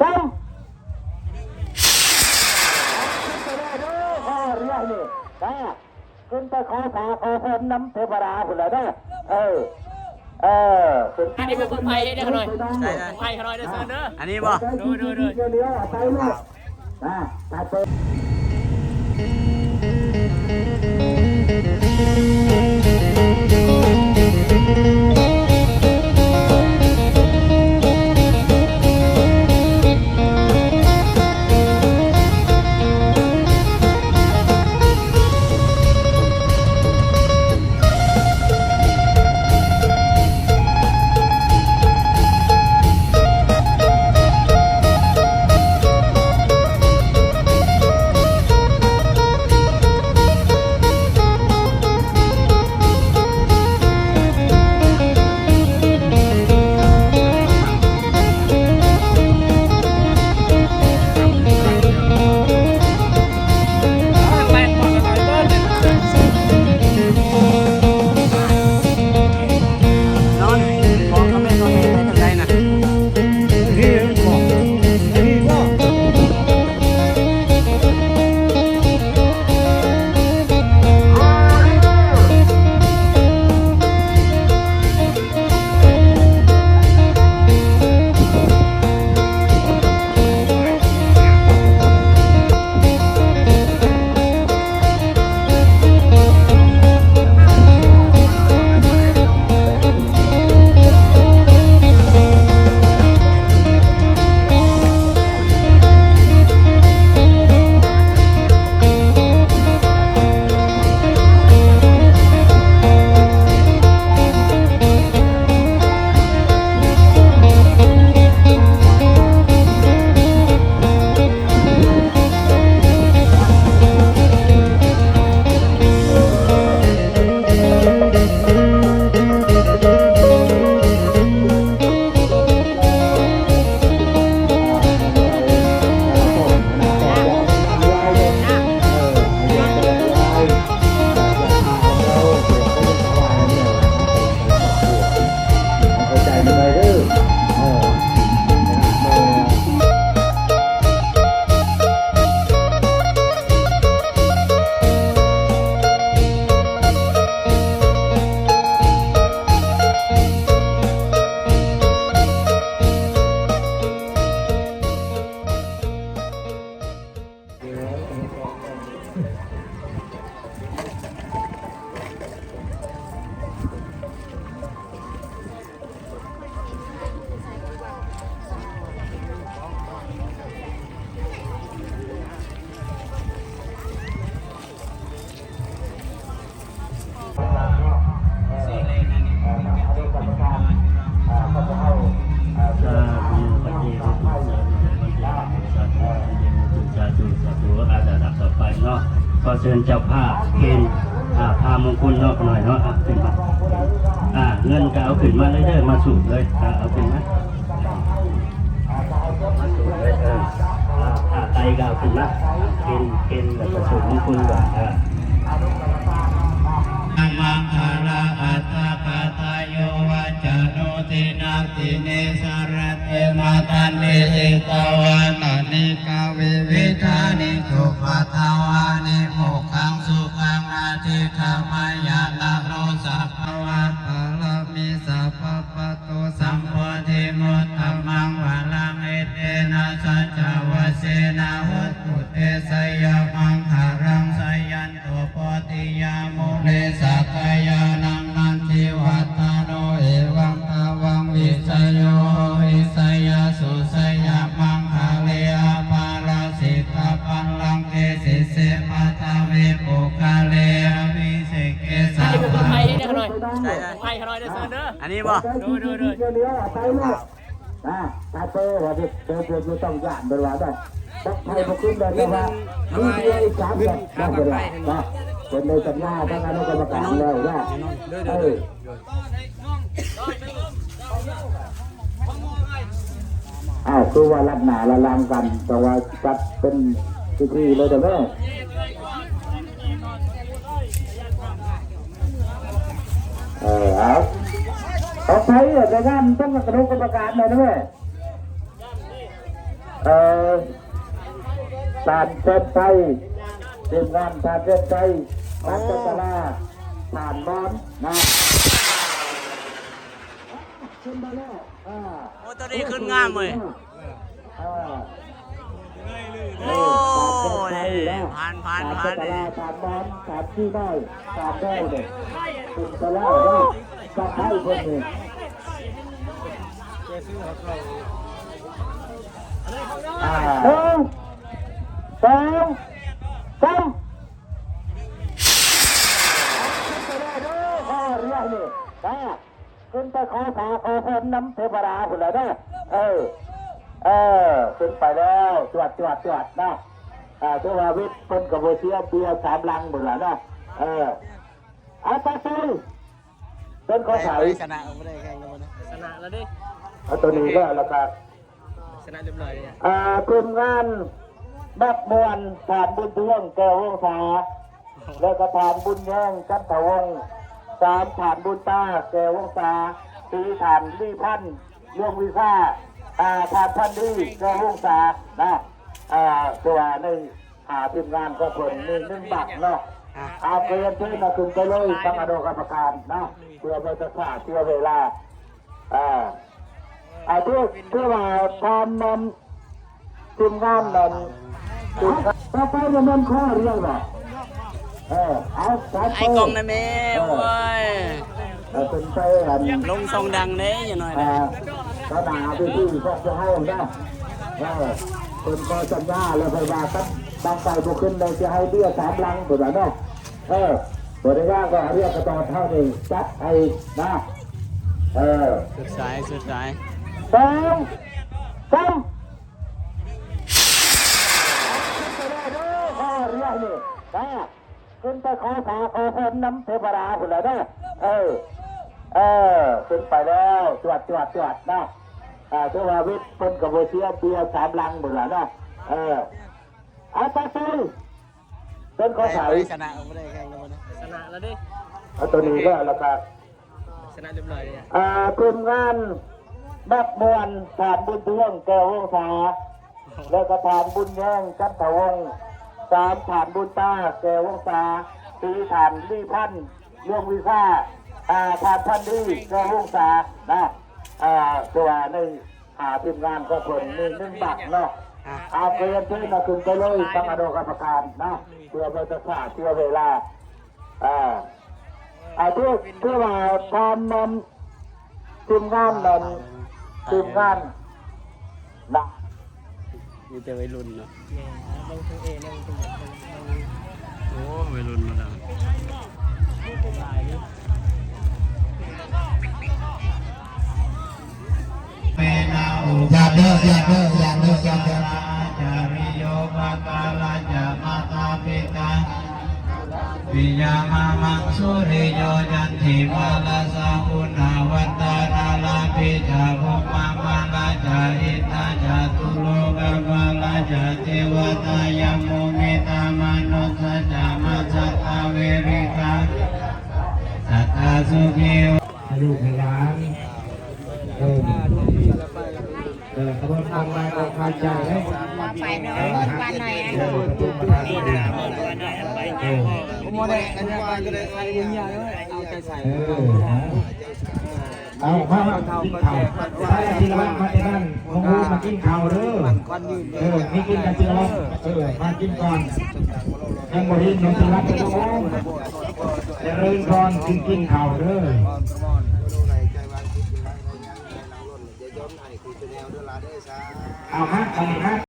ສາມ ຂຶ້ນໄປຂໍສາຂໍພົນນຳເທວະດາພຸ້ນແຫຼະເດີ. ເອີ ເອີ ຂຶ້ນ ອັນນີ້ເປັນເບິ່ງໄພເດ້ຂະນ້ອຍ ໃຊ່ໆ ເບິ່ງໄພຂະນ້ອຍເດີ ເຊີນເດີ. ອັນນີ້ບໍ່? ໂດຍໆໆ ໄປໂລດ. ອ່າ ຕັດໄປ. ສາທຸ ສາທຸ ສາທຸ ອ່າ ລຳດັບຕໍ່ໄປເນາະ ຂໍເຊີນເຈົ້າພາບເປັນ ອ່າ ພາມຸງຄຸນເນາະ ໜ້ອຍເນາະ ອ່າ ຂຶ້ນມາ ອ່າ ເງິນກໍເອົາຂຶ້ນມາເລີຍເດີ ມາສູບເລີຍ ອ່າ ເອົາຂຶ້ນມາ. ມາສູບເລີຍ ເອີ ອ່າ ຜ້າໄຕກໍເອົາຂຶ້ນມາ ເປັນ ເປັນ ແລ້ວກໍສູບມງຄຸນກ່ອນ ເອີ ມັງຄະລາ ອັດຕະກະຕະໂຍ ວັດຈະໂນ ທິນາທິເນ ສະລະເຕ ມະທັນຕິ ຫິຕະວາ ຕະນີ ກາ ວິວິທານິ ສຸປັດຖະວານິ ໂພຄັງ ສຸຂັງ ອະທິກຂະມະຍະ ຕະໂລ ສະພາວະ ປາລະມີ ສະພາວະ ໂຕ ສຳໂພທິ ມຸດຕະມັງ ວະລັງ ເອເຕນະ ສັດຈະວະເສນະ ໂຫຕຸ ເຕ ໄຊຍະມັງຄະລັງ ໄຊຍັນໂຕ ໂພທິຍາ ມູເລ ສັກກາຍານັງ ນັນທິວັດຕະໂນ ເອວັງ ຕະວັງ ວິຊະໂຍ ໂຫຕິ ໄຊຍະສຸ ໄຊຍະມັງຄະເລ ອະພາລະສິກຂະພັນລັງ ເກ ສິເສ ປັດຖະວິ ປຸກຄະເລ ອະວິເສ ເກ ສັກກາ ໄປເດີຂະນ້ອຍ ໄປຂະນ້ອຍເດີ ເຊີນເດີ ອັນນີ້ບໍ່? ໂດຍໆໆ ອ່າ ໄປເປີວ່າເດີ ເດີ ບໍ່ຕ້ອງຢ້ານເພິ່ນວ່າເດີ ໄປບໍ່ຂຶ້ນເດີ ແຕ່ວ່າມີເຮືອອີກສາມແບບເນາະ ເພິ່ນໄດ້ສັນຍາທາງອະນຸກຳມະການແລ້ວເນາະ ເອີ. ອ້າວ ຄືວ່າລັດໜ້າລັດຫຼັງກັນ ແຕ່ວ່າຈັດເປັນພິທີເລີຍເດີແມ່. ເອີ ເອົາ ເອົາໄປເດີ ໄປງານຕັ້ງຄະນະກຳມະການເລີຍເດີແມ່. ເອີ ທ່ານເຊີນໄຊ ທີມງານທ່ານເຊີນໄຊ ທ່ານຈັນທະລາ ທ່ານມອນນະ. ຂຶ້ນມາແລ້ວ ອ່າ ໂອ້ ໂຕນີ້ຂຶ້ນງາມເວີຍ. ອ່າ ໂອ້ ນີ້ ຜ່ານ ຜ່ານ ຜ່ານ ນີ້ ຜ່ານມອນ ຜ່ານທີ່ນ້ອຍ ຜ່ານແດວນີ້ ຂຶ້ນໄປແລ້ວເນາະ ສະໄພເພິ່ນນີ້. ອ່າ ໜຶ່ງ ສອງ ສາມ ຂຶ້ນໄປແລ້ວເດີ ຮຽນນີ້ ອ່າ ຂຶ້ນໄປຂໍພາຂໍພົນນຳເທວະດາພຸ້ນແຫຼະເດີ. ເອີ ເອີ ຂຶ້ນໄປແລ້ວ ຈວດ ຈວດ ຈວດເນາະ. ອ່າ ຖືວ່າວິດເພິ່ນກໍບໍ່ເສຍເບຍສາມຫຼັງພຸ້ນແຫຼະເນາະ. ເອີ ເອົາໄປ ໄປ ເພິ່ນຂໍໄປ ໄປ ໄປ ຊະນະ ບໍ່ໄດ້ແຂ່ງແລ້ວບໍ່ໄດ້ ຊະນະແລ້ວເດ້. ເອົາໂຕນີ້ແລ້ວ ແລ້ວກໍ ຊະນະຮຽບຮ້ອຍເລີຍ. ອ່າ ທີມງານມັກມ່ວນ ທ່ານບຸນທວງ ແກ້ວວົງສາ ແລ້ວກໍທ່ານບຸນແຍງ ຈັນທະວົງ ສາມ ທ່ານບຸນຕາ ແກ້ວວົງສາ ສີ່ ທ່ານລີພັນ ລວງວິຊາ ຫ້າ ທ່ານພັນດີ ແກ້ວວົງສານະ. ອ່າ ຖືວ່າໃນ ອ່າ ທີມງານຂອງເພິ່ນມີໜຶ່ງບັກເນາະ. ອ່າ ເຊີນ ເຊີນຂຶ້ນໄປເລີຍ ທາງອະນຸກຳມະການນະ ເພື່ອບໍ່ຈະຊ້າເສຍເວລາ. ອ່າ ອ່າ ຖື ຖືວ່າທ່ານນັ້ນ ທີມງານນັ້ນ ທີມງານ ຕໍ່ໄປແມ່ນຂໍຮຽນວ່າ ເອີ ເອົາ ໄອ້ກ້ອງນະແມ່ ເອີ ໂອ້ຍ ເອີ ເປັນໄປອັນ ລົງຊ່ອງດັງເດ້ ຢ່າໜ້ອຍນະ ອ່າ ຕໍ່ໜ້າເວທີພວກເຮົານະ. ເອີ ເພິ່ນຂໍສັນຍາແລ້ວ ເພິ່ນວ່າຄັນບັ້ງໄຟບໍ່ຂຶ້ນແລ້ວ ຊິໃຫ້ເບຍສາມຫຼັງ ເພິ່ນວ່າເນາະ. ເອີ ບໍ່ໄດ້ວ່າກໍເລື່ອງກະຕອນເຮົານີ້ຈັດໃຫ້ນະ. ເອີ ສຸດສາຍ ສຸດສາຍ ສອງ ສາມ ຂຶ້ນໄປແລ້ວເດີ ຮຽນນີ້ ອ່າ ຂຶ້ນໄປຂໍພາຂໍພົນນຳເທວະດາພຸ້ນແຫຼະເດີ. ເອີ ເອີ ຂຶ້ນໄປແລ້ວ ຈວດ ຈວດ ຈວດເນາະ. ອ່າ ຖືວ່າວິດເພິ່ນກໍບໍ່ເສຍເບຍສາມຫຼັງພຸ້ນແຫຼະເນາະ. ເອີ ເອົາໄປ ໄປ ເພິ່ນຂໍໄປ ໄປ ໄປ ຊະນະ ບໍ່ໄດ້ແຂ່ງແລ້ວບໍ່ໄດ້ ຊະນະແລ້ວເດ້. ເອົາໂຕນີ້ແລ້ວ ແລ້ວກໍ ຊະນະຮຽບຮ້ອຍເລີຍ. ອ່າ ທີມງານມັກມ່ວນ ທ່ານບຸນທວງ ແກ້ວວົງສາ ແລ້ວກໍທ່ານບຸນແຍງ ຈັນທະວົງ ສາມ ທ່ານບຸນຕາ ແກ້ວວົງສາ ສີ່ ທ່ານລີພັນ ລວງວິຊາ ຫ້າ ທ່ານພັນດີ ແກ້ວວົງສານະ. ອ່າ ຖືວ່າໃນ ອ່າ ທີມງານຂອງເພິ່ນມີໜຶ່ງບັກເນາະ. ອ່າ ເຊີນ ເຊີນຂຶ້ນໄປເລີຍ ທາງອະນຸກຳມະການນະ ເພື່ອບໍ່ຈະຊ້າເສຍເວລາ. ອ່າ ອ່າ ຖື ຖືວ່າທ່ານນັ້ນ ທີມງານນັ້ນ ທີມງານນະ ມີແຕ່ໄວລຸ້ນເນາະ. ແມ່ນ ເບິ່ງເທິງເອ ເບິ່ງເທິງ ເບິ່ງ ໂອ້ ໄວລຸ້ນມາແລ້ວ. ຍາດເດີ ຍາດເດີ ຍາດເດີ ຍາດເດີ. ໃຫ້ລູກໃຫ້ຫຼານ ເອີ ເອີ ຂະບວນການໄປຂອງຂ້າເຈົ້າເດ້ ວ່າໄປເນາະ ວ່າໜ້ອຍ ເອີ ເອີ ບໍ່ໄດ້ ອັນນີ້ໄປກໍໄດ້ ໃສ່ເງິນເຍາະເດີ ເອົາໃຈໃສ່ ເອີ ເອົາ ມາ ມາກິນເຂົ້າ ໄປທີລະວັດ ມາແຕ່ນັ້ນ ໂອ້ໂຫ ມາກິນເຂົ້າເດີ ເອີ ມີກິນກັນທີລະວັດ ເອີ ມາກິນກ່ອນ ຍັງບໍ່ເຫັນ ມາທີລະວັດ ໂອ້ໂຫ ຈະເລີນພອນ ກິນ ກິນເຂົ້າເດີ. ເອົາ ຮັກ ບັດນີ້ຮັກ